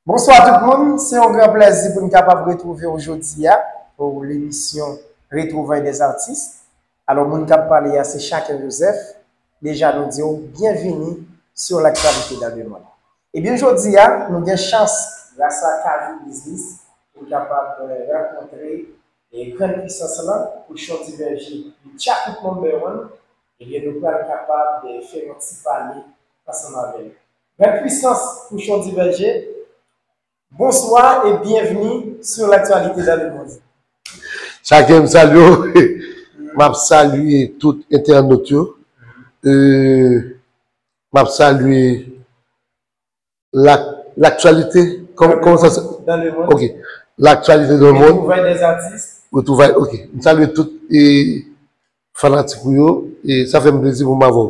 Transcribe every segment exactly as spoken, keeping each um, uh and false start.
Bonswa tout moun, se yon gran plèzi pou n kapab retwouve w jodi a pou lemisyon Retrouvailles des artistes. Alò, moun k ap pale a se Chaken Joseph. Deja nou di w byenvini sur l'actualité dans le monde. Ebyen, jodi a, nou gen chans, gras a Kajou Biznis, pou n kapab eh, rankontre eh, Grann Pwisans lan, Pouchon Divèje, Djakout number one. Ebyen, nou pral kapab eh, fè yon ti pale ansanm avè l. Grann Pwisans, Pouchon Divèje, bonswa e byenvini sur l'actualité dans le monde. Chaken, m salye w. M ap salye tout entènot yo. Euh, m ap salye la, l'actualité. Kòman sa se? Dans le monde. Ok. L'actualité dans le monde. Retrouvailles des artistes. Retrouvailles, ok. M salye tout e fanatik ou yo. E sa fè m plezi pou m avè w.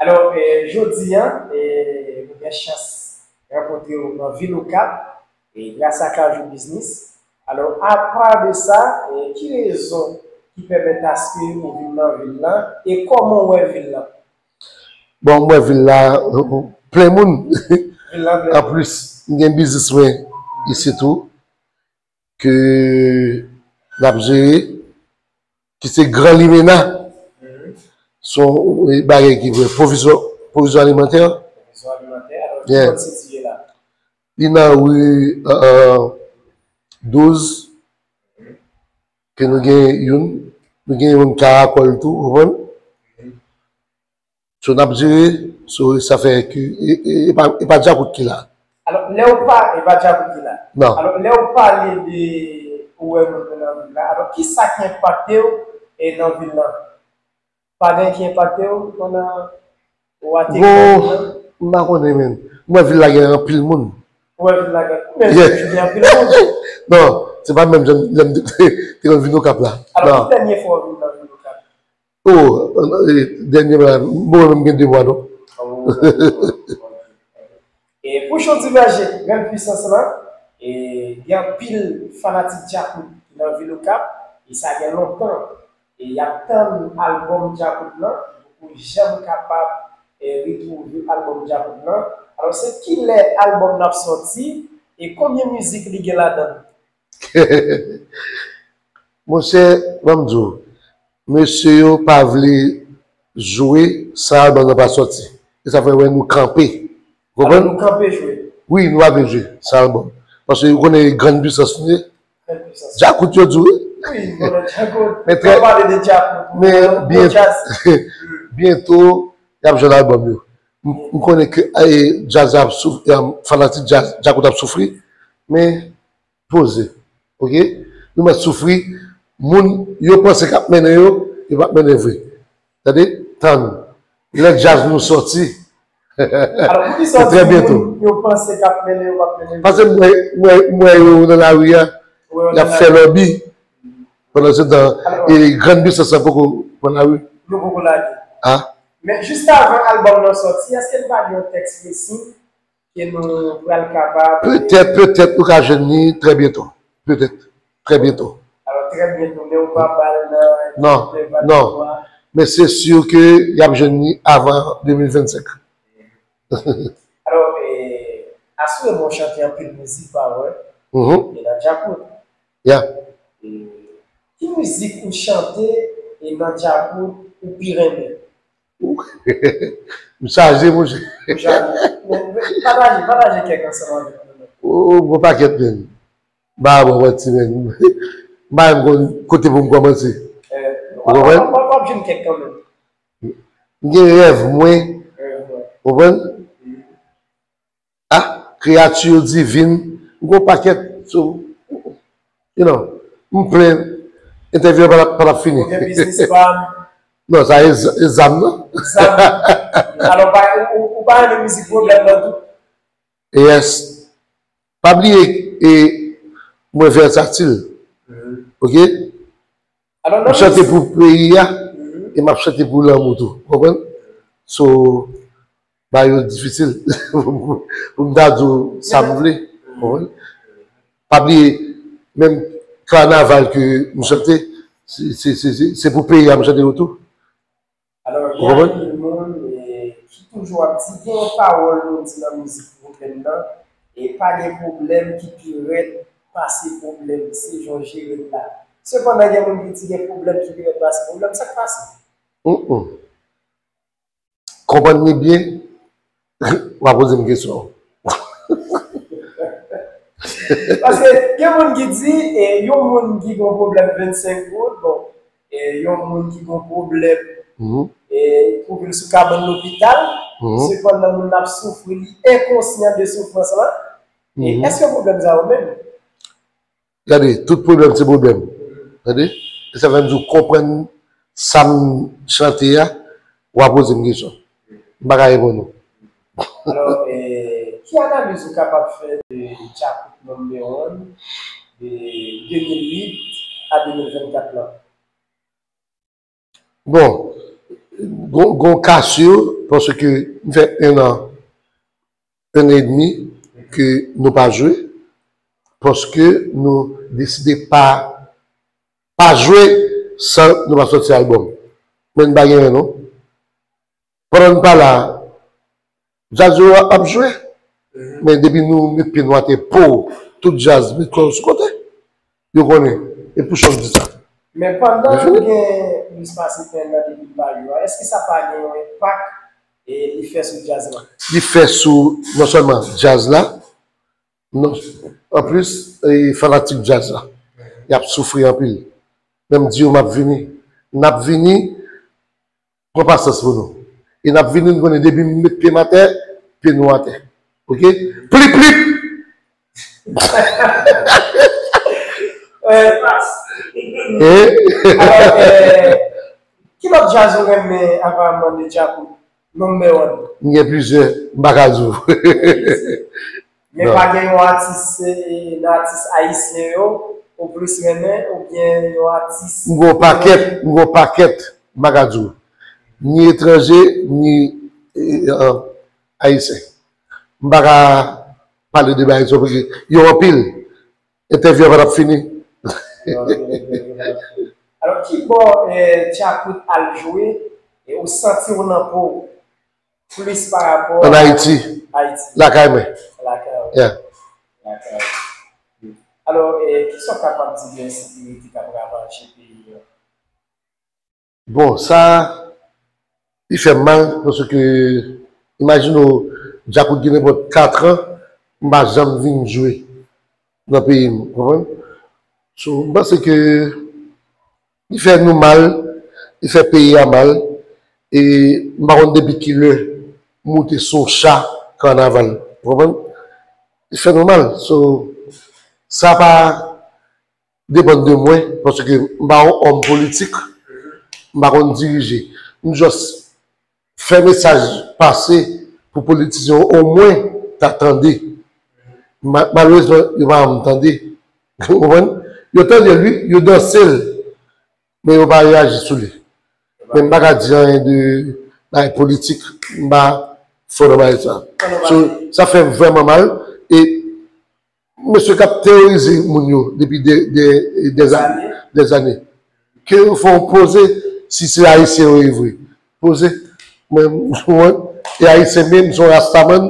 Alò, eh, jodi a, eh, nou gen chans rankontre w nan vil Okap, e gras a Kajou Biznis. Alò, apa de sa, eh, ki rezon ki pèmèt aske ou vin nan vil lan, e kòman w wè vil lan? Bon, m wè vil la plen moun. Vil lan plen. Anplis, m gen biznis mwen isi tou ke n ap jere, ki se Gran Limena. Se yon bagay ki vre pwovizwa, pwovizwa alimantè. Pwovizwa alimantè. Alò, ki zòn sitiye la? Li nan ri euh, douz, ke nou gen youn, nou gen youn Karakòl tou, ou konprann? So n ap jere, so sa fè ke e, e, e pa, e pa Djakout ki la. Alò, lè ou pa, e pa Djakout ki la. Non. Alò, lè ou pale de ou wè moun yo nan vil la, alò, ki sa ki enpakte w e nan vil lan? Pa gen ki enpakte w pandan ou ateri nan vil lan? Bon, m pa konnen menm. M wè vil la gen anpil moun. Ou wè vil la gen, men toujou gen anpil moun. Non, se pa menm jan lè m te te konn vin Okap la. Alò, Non. Ki dènye fwa w vin nan vil Okap? Oh, eh, dènye la, m wè menm gen de mwa non. E Pouchon Divèje, Grann Pwisans lan, e gen anpil fanatik Djakout nan vil Okap, e sa gen lontan, e y ap tann albòm Djakout lan, yo poko janm kapab e, retwouve albòm Djakout lan. Alò, se kilè albòm nan ap sòti, e konbyen mizik li gen ladan l? Monchè, ban m di w, mesye yo pa vle jwe san albòm nan pa sòti. E sa fè w wè nou kanpe. Ou Alò, konprann? Nou kanpe jwe. Wi, nou pa vle jwe san albòm. Paske ou konnen Grann Pwisans nou ye. Grann Pwisans. Djakout yo di w wi. Wi, konnen Djakout. Men trè- Ou pale de Djakout. Men Konnen byen- djaz. Byento, y ap jwenn albòm yo. M m konnen ke eh, djaz la ap souf, eh, fanatik djaz, Djakout ap soufri, men poze. Oke? Nou mèt soufri, moun yo panse k ap mennen yo, yo p ap mennen vre. Tande? Tann. Lè djaz nou sòti. Alò, poukisa w Trè di byento. Moun yo panse k ap mennen yo p ap mennen? Paske m wè, m wè, m wè yo nan lari a, Ou wè yo y ap nan fè lari. Lòbi. Pandan se tan, Alò. E Grann Pwisans sa poko pran lari. Nou poko lage. Ah. Men jis avan albòm nan sòti, èske n pa gen yon tèks resin ke nou pral kapab? Petèt, petèt, nou ka jwenn li trè byento. Petèt, trè byento. Alò, trè byento, men ou pa ba l nan Non, nan non. Men se si ke y ap jwenn li avan de mil vennsenk. Alò, eh, aswè mwen chante anpil mizik pa mwen, Mhm. e nan Djakout. Yeah. Eh, Ki mizik ou chante e nan Djakout ou pi renmen? M chaje, monchè. Ou chante. Men, men, Pataje, pataje kèk ansanm avèk nou. Oh, gwo pakèt, men. M pa bon manti, men. M pa menm konn kote pou m kòmanse. Eh, Ou konprann? W ap jwenn kèk kanmenm. M gen rèv mwen, Rèv mwen. Ou konprann? Ah, kreyati yo divin, m gon pakèt, so, you know, m plen, entèvyou an pa t ap, pa t ap fini. Ou gen biznis pa m. Non, sa e z- e zam nan. Zam. Alò, pa, ou, ou, ou pa renmen mizik pwoblèm nan tou? Yes. Pa bliye, e mwen vèsatil. Ok? Alò, M nan chante mizik, pou peyi a, Mhm. e m ap chante pou lanmou tou. Ou konprann? So, ba yo difisil pou m ta di w sa m vle. Ou konprann? Pa bliye, menm kanaval ke m chante, se, se, se, se, se pou peyi a m chante yo tou. Alò, Ou gen konprann? anpil moun eh, ki toujou ap di, gen yon pawòl nou di nan mizik pwoblèm nan, e pa gen pwoblèm ki pi rèd pase pwoblèm, se jan w jere l la. Sepandan, gen moun ki di gen pwoblèm ki pi rèd pase pwoblèm, sa k pase? Mm-mm. Konprann li byen, w a poze m kesyon. Paske gen moun ki di, e, yon moun ki gon pwoblèm vennsenk goud, bon, e, yon moun ki gon pwoblèm, e, pou vin sou kabann lopital, sepandan moun nan ap soufri, li enkonsyan de soufrans lan, e, èske pwoblèm sa yo menm? Gade, tout pwoblèm se pwoblèm. Tande? E sa fè m di w konprann sa m chante a, w a poze m kesyon. M pa ka reponn ou. Alò, eh, ki analiz ou kapab fè de Djakout number one de de mil uit a de mil vennkat lan? Bon, gon, gon ka si, paske m fè en an, en an edmi ke nou pa jwe, paske nou deside pa, pa jwe san nou pa sòti albòm. Men n pa genyen non. Pandan n pa la, djaz yo ap jwe, men depi nou met pye nou atè, po, tout djaz met kò yo sou kote. Yo konnen. E pou chòk di sa. Men pandan nou gen plis pase en an depi n pa jwe a, èske sa pa gen yon enpak e li fè sou djaz la? Li fè sou non sèlman djaz la, non, anplis, e fanatik djaz la, y ap soufri anpil. Men m di yo m ap vini. N ap vini, pran pasyans pou nou. E n ap vini, nou konnen depi m met pye m atè, pye nou atè. Oke? Plip, plip! Alò, eh, ki lòt djaz ou renmen apa Mande Djakout? Number one. M gen plizyè, m pa ka di w. Men pa gen yon atis, eh, nan atis ayisyen yo, ou plis renmen, oubyen yon atis. M gen yon pakèt, m gen yon pakèt, m pa ka di w. Ni etranje, ni, eh, eh, ayisyen. M pa ka pale de bagay sa, paske yo anpil. Entèvyou a pa t ap fini. Alò, ki bò, eh, Djakout al jwe, e ou santi w nan po w plis pa rapò an Ayiti, Ayiti. Lakay mwen. Lakay w. Yeah. Lakay w. Alò, eh, kisa w kapab di de ensekirite k ap ravaje peyi a? Bon, sa, li fè m mal, paske, imajine w, Djakout gen nenpòt katran, m pa janm vin jwe nan peyi m, w konprann? So, m panse ke li fè nou mal, li fè peyi a mal, e m pa konn depi kilè moute sou yon cha kanaval, w konprann? Li fè nou mal, so, sa pa depann de mwen, paske m pa yon òm politik, m pa konn dirije. M just fè mesaj pase pou politisyen yo omwen ta tande. Ma-, malerezman, yo pa janm tande. Ou konprann? Yo tande l, wi, yo danse l, men yo pa reyaji sou li. Men m pa ka di anyen de bagay politik, m pa fò nan bagay sa. So, sa fè m vrèman mal, e mesye k ap teworize moun yo depi de, de, de zane, de zane. Ke yo fè yon poze, si se ayisyen yo ye vre. Poze. Mwen, mwen, e ayisyen menm, se yon rastaman,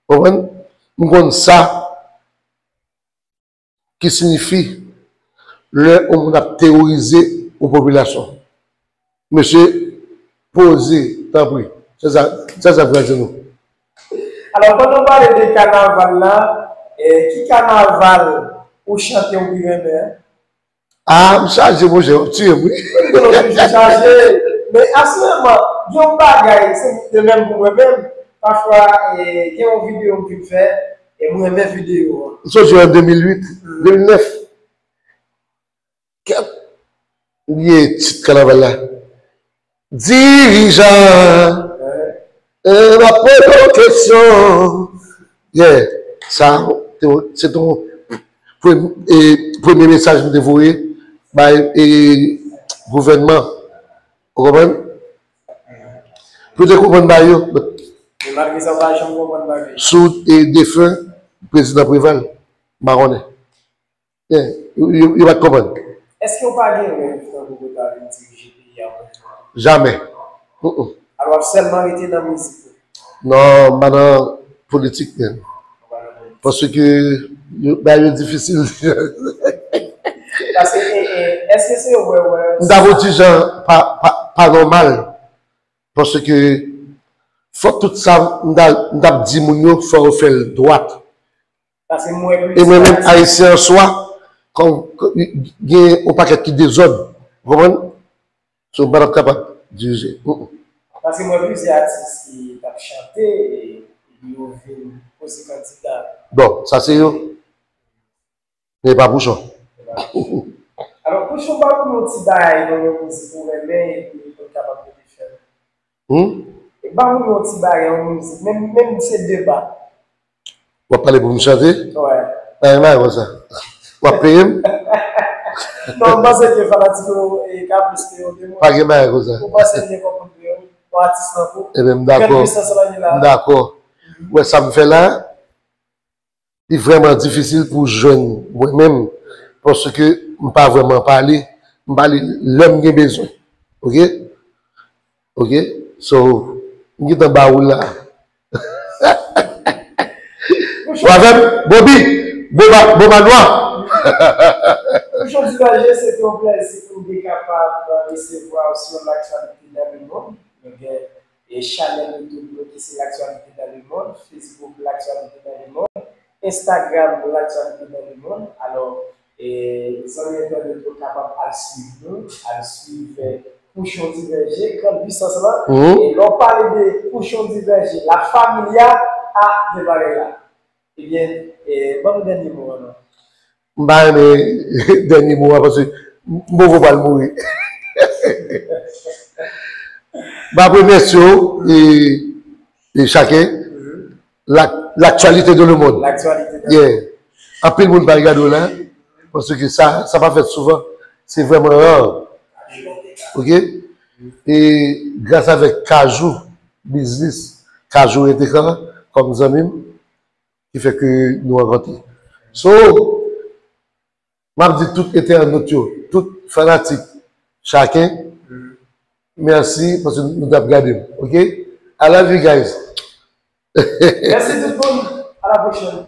konprann? M konn sa ki siyifi lè yon moun ap teworize yon popilasyon. Mesye, poze, tanpri. Se sa, se sa m pral di nou. Alò, pandan w pale de kanaval la, eh, ki kanaval ou chante ou pi renmen? Ah, m chaje, monchè, w ap tiye m, wi. Ou toujou chaje. Men, asirèman, gen yon bagay, se de menm pou mwen menm, pafwa, eh, gen yon videyo m fin fè, e m renmen videyo a. M sonje an de mil uit, de mil nèf. Kèt, li ye tit kanaval la. Dirijan, eh, m ap poze w kesyon. Yeah, sa, te, se te yon pre-, e, premye mesaj m te voye bay, e, gouvènman. Ou konprann? Pou te konprann bagay yo, but Men malgre sa, w pa janm konprann bagay. Sou, e, defen prezidan Preval, m pa konnen. Yo, yo, yo pa t konprann. Èske w pa gen rèv tankou pou w ta vin dirije peyi a yon jou? Jamè. Mm, mm. Alò, w ap sèlman rete nan mizik la? Non, m pa nan politik, menm. Ou pa nan politik? Paske yo, bagay yo difisil. Paske, e, e, èske se wè, wè, M ta vo ti jan pa, pa, pa nòmal. Paske fò tout sa m ta, m t ap di moun yo, fò yo fè l dwat. Paske mwen E mwen menm, Ayisyen an swa, kòm, kòm, gen yon pakèt ki dezòd. Ou konprann? So, m pa t ap kapab dirije. Mm, mm. Paske mwen plizyè atis ki t ap chante, e yo vin poze kandida. Bon, sa se yo. Men pa Pouchon. Alò, Pouchon, ba nou yon ti bagay nan yon mizik ou renmen epi nou kapab mete fè l. Hmm? Ba nou yon ti bagay, yon mizik, menm, menm se de ba. W ap pale pou m chante? Wè. Pa gen bagay konsa. W ap peye m? Non, m panse ke fanatik yo e ka plis ke yo de mwen. Pa gen bagay konsa. Ou panse m gen kòb pou m peye w? Ou atis lan pou? Ebyen, m dakò. Grann Pwisans lan ye la. M dakò. Ou wè sa m fè la? Li vrèman difisil pou jwenn mwen menm, paske m pa vrèman pale. M pale lè m gen bezwen. Oke? Oke? So, m gentan ba ou l la. Ou avè m? Bobi! Boba, Boba Nwa! Pouchon Ti Vèje, se te yon plèzi pou m te kapab resevwa w sou L'actualité dans le monde. Nou gen e chanèl YouTube nou ki se L'actualité dans le monde, Facebook L'actualité dans le monde, Instagram L'actualité dans le monde. Alò, e zanmi entènèt yo kapab al swiv nou, al swiv, e, Pouchon Ti Vèje, Grann Pwisans lan. Mhm. E lè w pale de Pouchon Ti Vèje, La Familia, a, de bagay la. Ebyen, e, ban m dènye mo an non. M pa renmen dènye mo a paske m poko pral mouri. M ap remèsye w e, e chaken. Lak- L'actualité dans le monde. L'actualité dans Yeah. Anpil moun pa regade w la, paske sa, sa pa fèt souvan. Se vrèman rar. Oke? E gras avèk Kajou Biznis, Kajou Entekan, kòm zanmi m, ki fè ke nou rankontre. So, m ap di tout entènot yo, tout fanatik chaken, mèsi paske nou t ap gade m, oke? I love you guys. Mèsi tout moun. A la pwochèn.